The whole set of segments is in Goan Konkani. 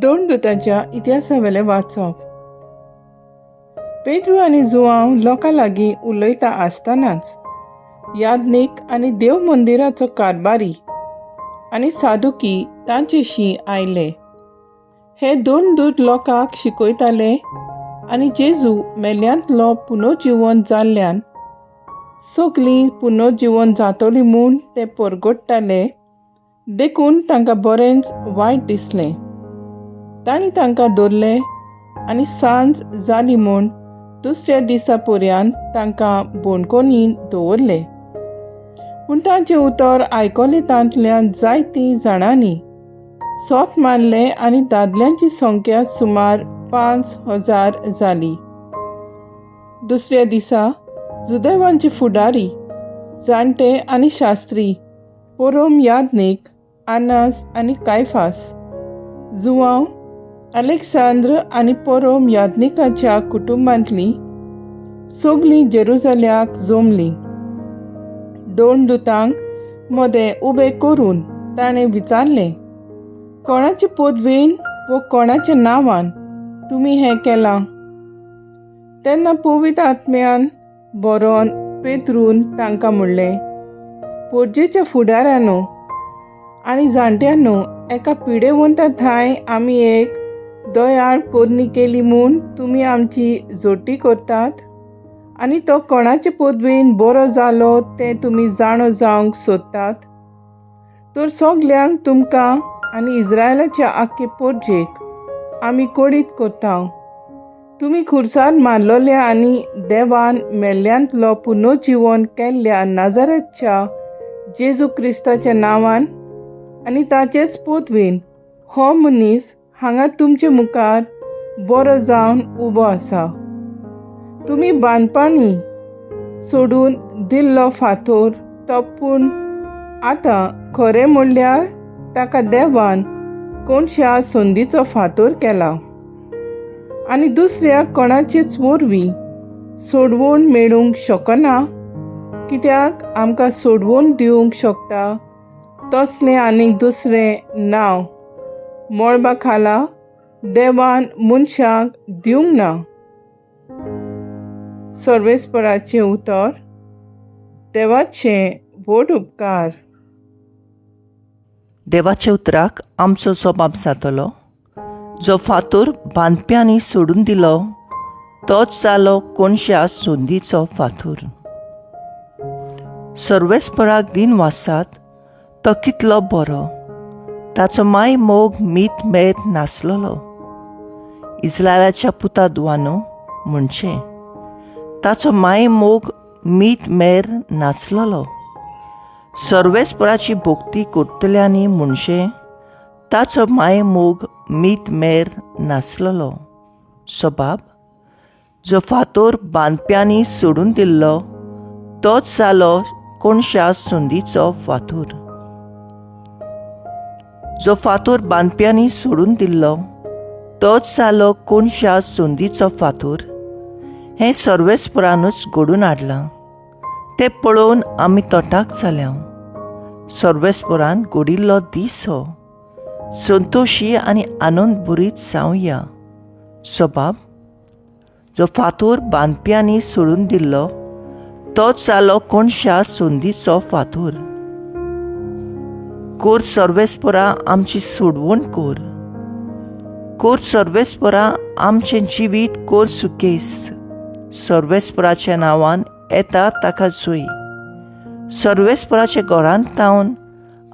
दोन दुतांच्या इतिहासावेलें वाचप. पेद्रू आनी जुआंव लोकां लागीं उलयता आसतनाच याज्ञीक आनी देव मंदिराचो कारभारी आनी सादुकी तांचेशी आयले. हे दोन दूत लोकांक शिकयताले आनी जेजू मेल्यांतलो पुनर्जिवन जाल्ल्यान सगलीं पुनर्जिवन जातली म्हूण ते परगट्टाले, देखून तांकां बरेंच वायट दिसलें. तांणी तांकां दवरले आनी सांज जाली म्हूण दुसऱ्या दिसा पर्यंत तांकां बोणकोनी दवरले. पूण तांचें उतर आयकलें तांतल्यान जायतीं जाणांनी सोत मारलें आनी दादल्यांची संख्या सुमार 5000 जाली. दुसऱ्या दिसा जुदेवांचे फुडारी, जाणटे आनी शास्त्री, पोरोम याज्ञीक आनास आनी कायफास, जुआंव अलेक्सांद्र आनी पोरोम याज्ञिकाच्या कुटुंबांतलीं सगलीं जेरुजाल्याक जमलीं. दोन दुतांक मदें उबे करून ताणें विचारलें, कोणाचे पदवेन वो कोणाच्या नांवान तुमी हें केलां? तेन्ना पवित्र आत्म्यान बरोवन पेत्रून तांकां म्हणलें, पोरजेच्या फुडाऱ्यांनो आनी जाणट्यांनो, एका पिडेवंता थांय आमी एक दयाळ कोरणी केली म्हूण तुमी आमची जोटी करतात आनी तो कोणाचे पदवेन बरो जालो तें तुमी जाणो जावंक सोदतात. तर सगल्यांक तुमकां आनी इस्रायलाच्या आख्खे पोरजेक आमी कोडीत करता. तुमी खुर्सार मारलोल्या आनी देवान मेल्ल्यांतलो पुनर्जिवन केल्ल्या नाजाराच्या जेजू क्रिस्ताच्या नांवान आनी ताचेच पदवेन हो मनीस हांगा तुमचे मुखार बरो जावन उबो आसा. तुमी बांदपानी सोडून दिल्लो फातोर तो पूण आतां खरें म्हणल्यार ताका देवान कोणश्या संदीचो फातोर केला आनी दुसऱ्या कोणाचेच वरवीं सोडवण मेळूंक शकना, कित्याक आमकां सोडवण दिवंक शकता तसलें आनीक दुसरें नांव मळबा खाला देवान मनशांक दिवंक ना. सर्वेस्पराचें उतर. देवाचें व्हड उपकार. देवाच्या उतराक आमचो जबाब जातलो. जो फातोर बांदप्यांनी सोडून दिलो तोच जालो कोणश्या संदीचो फातोर. सर्वेस्पराक दिन वासात तो कितलो बरो, ताचो माय मोग मीत मेर नासलेलो. इस्रायलाच्या पुता दुवानो म्हणचें ताचो माय मोग मीत मेर नासलेलो. सर्वेस्पराची भक्ती करतल्यांनी म्हणचें ताचो माय मोग मीत मेर नासलेलो. सबाब जो फातोर बांदप्यांनी सोडून दिल्लो तोच जालो कोणश्या संदीचो फातोर. जो फातोर बांदप्यांनी सोडून दिल्लो तोच जालो कोणश्या संदीचो फातोर. हें सर्वेस्परानूच घडून हाडलां, तें पळोवन आमी तोटाक जाल्या. सर्वेस्परान घडिल्लो दीस हो, संतोशी आनी आनंद भरीत जावया. सबाब जो फातोर बांदप्यांनी सोडून दिल्लो तोच जालो कोणश्या संदीचो फातोर. कोर सर्वेस्परा आमची सोडवण कोर, कोर सर्वेस्परा आमचें जिवीत कोर सुकेस. सर्वेस्पराच्या नांवान येता ताका जोय. सर्वेस्पराच्या घरांत तावन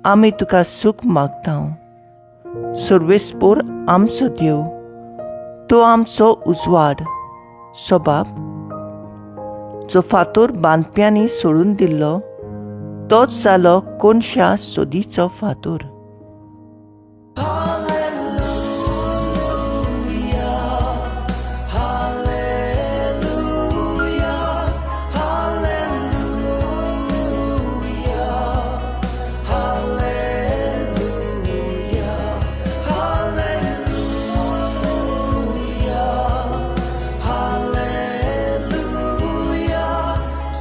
आमी तुका सूख मागता. सर्वेस्पोर आमचो देव, तो आमचो उजवाड. सबाब जो फातोर बांदप्यांनी सोडून दिल्लो तोच जालो कोणश्या सोदीचो फातोर.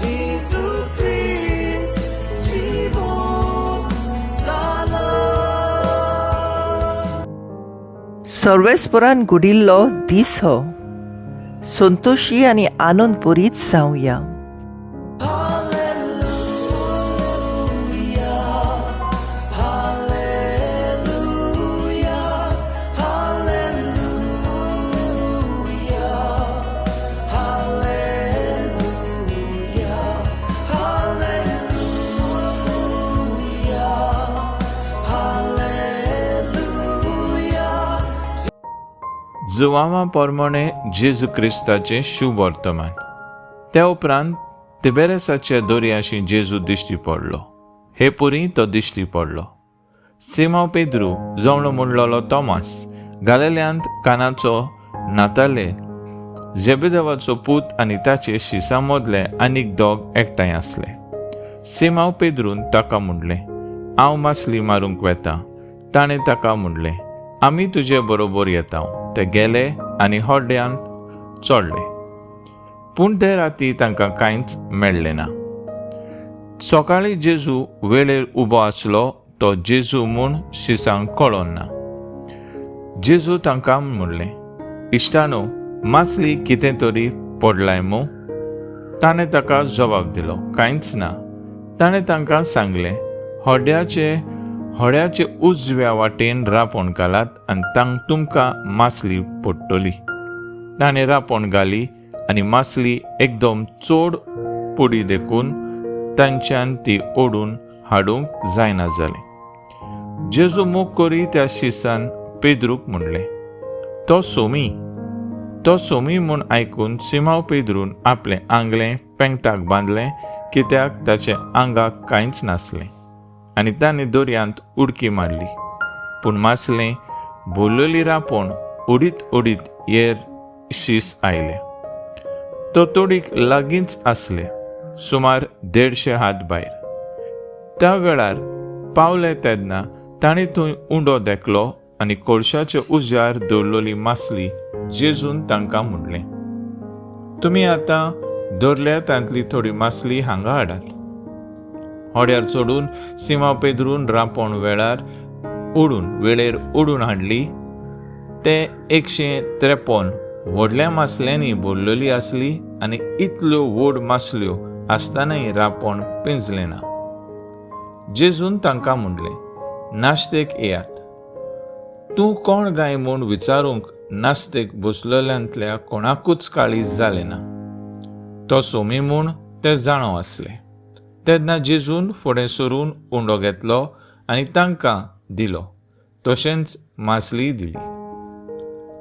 Jesus Christ, Jehovah. सर्वेस्परान घडिल्लो दीस हो. संतोशी आनी आनंद बरीच जावया. जुवांवा पोरमोणे जेजू क्रिस्ताचें शुभ वर्तमान. त्या उपरांत तिबेरेसाच्या दर्याशी जेजू दिश्टी पडलो. हे पुरी तो दिश्टी पडलो. सिमांव पेद्रू, जवणो म्हणलोलो तॉमास, गालेल्यांत कानाचो नाताले, जेबेदेवाचो पूत आनी ताचे शिसा मदले आनीक दोग एकठांय आसले. सिमांव पेद्रून ताका म्हणलें, हांव मासली मारूंक वेता. ताणें ताका म्हणलें, आमी तुजे बरोबर येता. ते गेले आनी होड्यांत चडले, पूण ते राती तांकां कांयच मेळ्ळें ना. सकाळीं जेजू वेळेर उबो आसलो तो जेजू म्हूण शिसांक कळोन ना. जेजू तांकां म्हणलें, इश्टानो, मासली कितें तरी पडलाय मू? ताणें ताका जबाब दिलो, कांयच ना. ताणें तांकां सांगलें, होड्याचे उजव्या वाटेन रांपोण घालात आनी तांक तुमकां मासली पडटली. ताणें रांपोण घाली आनी मासली एकदम चड पडी देखून तांच्यान ती ओडून हाडूंक जायना जालें. जेजू मोग करी त्या शिसान पेद्रूक म्हणलें, तो सोमी. तो सोमी म्हूण आयकून सिमांव पेद्रून आपलें आंगलें पेंगटाक बांदलें, कित्याक ताचे आंगाक कांयच नासलें, आनी ताणें दर्यांत उडकी मारली. पूण मासलें भरलेली रांपोण उडीत उडीत येर शीस आयले. तो तोडीक लागींच आसले, सुमार 150 हात भायर. त्या वेळार पावले तेन्ना ताणें थंय उंडो देखलो आनी कोळशाच्या उज्यार दवरलेली मासली. जेजून तांकां म्हणलें, तुमी आतां धरल्या तांतली थोडी मासली हांगा हाडात. होड्यार चडून सिमांव पेद्रून रांपोण वेळेर ओडून हाडली. ते 153 व्हडल्या मासल्यांनी भरलेली आसली आनी इतल्यो व्हड मासल्यो आसतनाय रांपोण पिंजलें ना. जेजून तांकां म्हणलें, नाश्तेक येयात. तूं कोण गाय म्हूण विचारूंक नास्तेक बसलेल्यांतल्या कोणाकूच काळीज जालें ना. तो सोमी म्हूण ते जाणो आसले. तेन्ना जेजून फुडें सरून उंडो घेतलो आनी तांकां दिलो, तशेंच मासलीय दिली.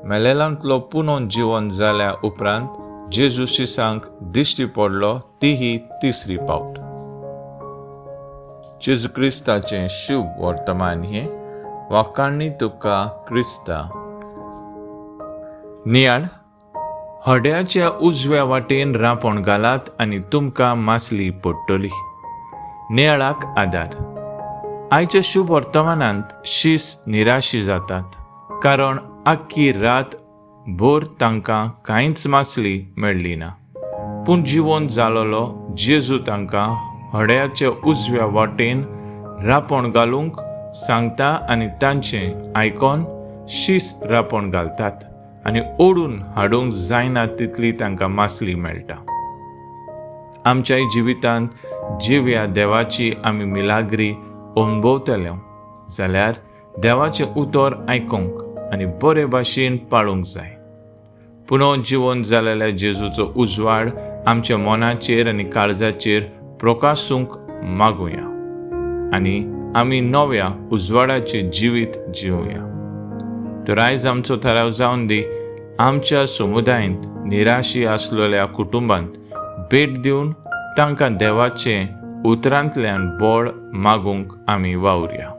मेलेलांतलो पुनोन जिवन जाल्या उपरांत जेजू शिसांक दिश्टी पडलो ती ही तिसरी पावट. जेजू क्रिस्ताचें शुभ वर्तमान हें. वाखाणणी तुका क्रिस्ता. नियाळ. हड्याच्या उजव्या वाटेन रांपोण घालात आनी तुमकां मासली पडटली. नियाळाक आदार. आयच्या शुभ वर्तमानांत शीस निराशी जातात, कारण आख्खी रात भर तांकां कांयच मासली मेळ्ळी ना. पूण जिवन जालोलो जेजू तांकां हड्याच्या उजव्या वाटेन रांपोण घालूंक सांगता आनी तांचें आयकोन शीस रांपोण घालतात आनी ओडून हाडूंक जायना तितली तांकां मासली मेळटा. आमच्याय जिवितांत जिव्या देवाची आमी मिलाग्री अणभवतले जाल्यार देवाचें उतर आयकूंक आनी बरे भाशेन पाळूंक जाय. पुनः जिवन जालेल्या जेजूचो उजवाड आमच्या मनाचेर आनी काळजाचेर प्रकासूंक मागुया आनी आमी नव्या उजवाडाचें जिवीत जिवया. तर आयज आमचो थाराव जावन दी, आमच्या समुदायांत निराशी आसलेल्या कुटुंबांत भेट दिवन तांकां देवाचें उतरांतल्यान बळ मागूंक आमी वावुरया.